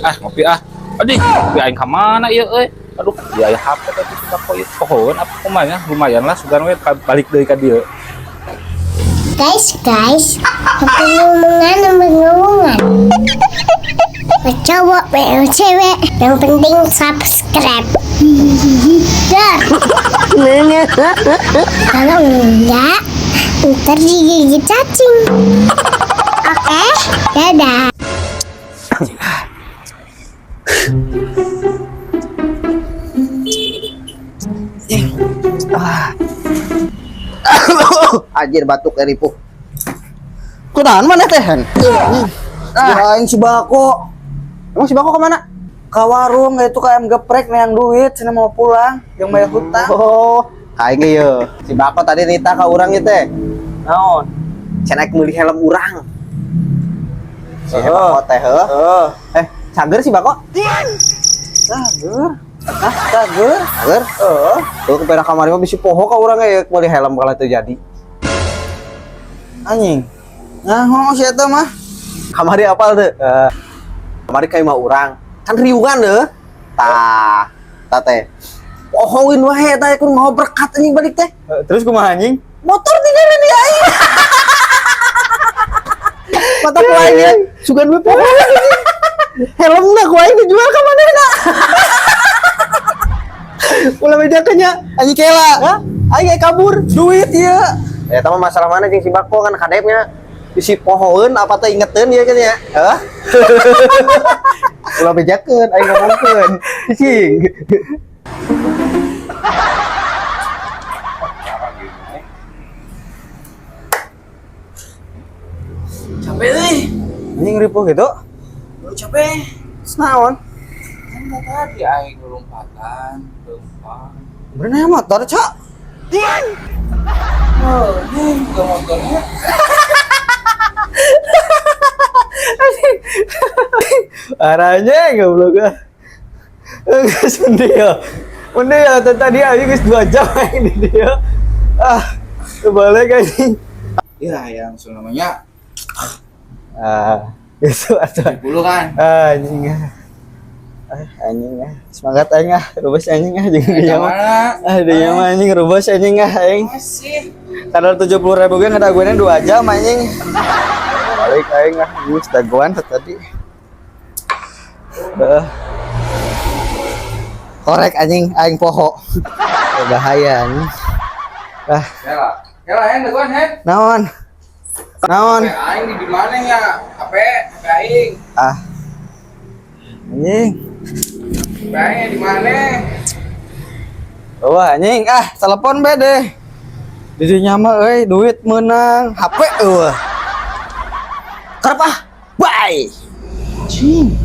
Ah, ngopi ah. Aduh, ngopi aing ka mana ieu euy? Aduh, dia aya HP tadi si Bako ieu. Pohoeun apa kumaha nya? Lumayan lah sugan we balik deui ka dieu. Guys, guys, pengumuman, pengumuman. Mau cowok, mau cewek, yang penting subscribe. Dah. Kalau enggak, ntar digigit cacing. Oke, dadah. Anjir, batuk ripuh. Kunaon mana teh? Ah, aing si Bako. Emang si Bako kemana? Ke warung itu ke ayam geprek neyang duit, sana mau pulang, yang bayar hutang. Oh, aing ge ye. Si Bako tadi nita ka urang ieu teh. Naon? Cenah meuli helm urang. Si Oh. Bako teh heuh. Heeh. Eh, cager si Bako? Cager. Ah, cager. Cager. Heeh. Tuh ke pera kamari mah bisi poho ka urang ge meuli helm kalau teu jadi. Anjing. Nah, ngomong si eta mah. Kamari apal teu? Kamari ka imah urang. Kan riungan deh. Tah, tah teh. Pohoin wae eta kun ngoberkat anjing balik teh. Terus kumaha anjing? Motor tinggalin di aing. Mata ku aing ya, sugan we poho anjing. Helmna ku aing dijual ka manehna. Ulah bejakeun nya. Anjing kela. Hah? Aing ge kabur. Duit ya. Ya eta mah masalah mana jeung si Bako kan kadepnya bisi pohoeun apa teh ingeteun ieu kan ya. Hah? Ulah bejakeun aing ngomongkeun. Cicing. Capek euy. Anjing ripuh gitu. Lu capek. Terus naon? Kan tadi aing lompatan, lempang. Bener motor, Cok. Oh, ini juga motornya. Arahnya goblok ah. Geus mending ya. Mending ya tadi aja geus 2 jam aing di dia. Ah, balik anjing. Ya, yang namanya Ah, itu atuh. 70 kan. Anjing ah. Ah, anjing ah. Semangat aing ah, rubas anjing ah jeung dia mah. Mana? Ah, dia mah anjing rubas anjing ah aing. Masih. Kadar 70.000 ge ngadaguannya 2 jam anjing. Balik aing ah, geus dagoan tadi. Heeh. Korek anjing, aing poho. Bahaya anjing. Ah, Kela. Kela hen dagoan hen. naon? Naon? HP aing di mana ya? HP, HP aing. Ah. Anjing. HP aing di mana? Wah anjing, ah telepon be deh. Didinya mah euy duit menang, HP eueuh. Kerep ah. Bye. Anjing.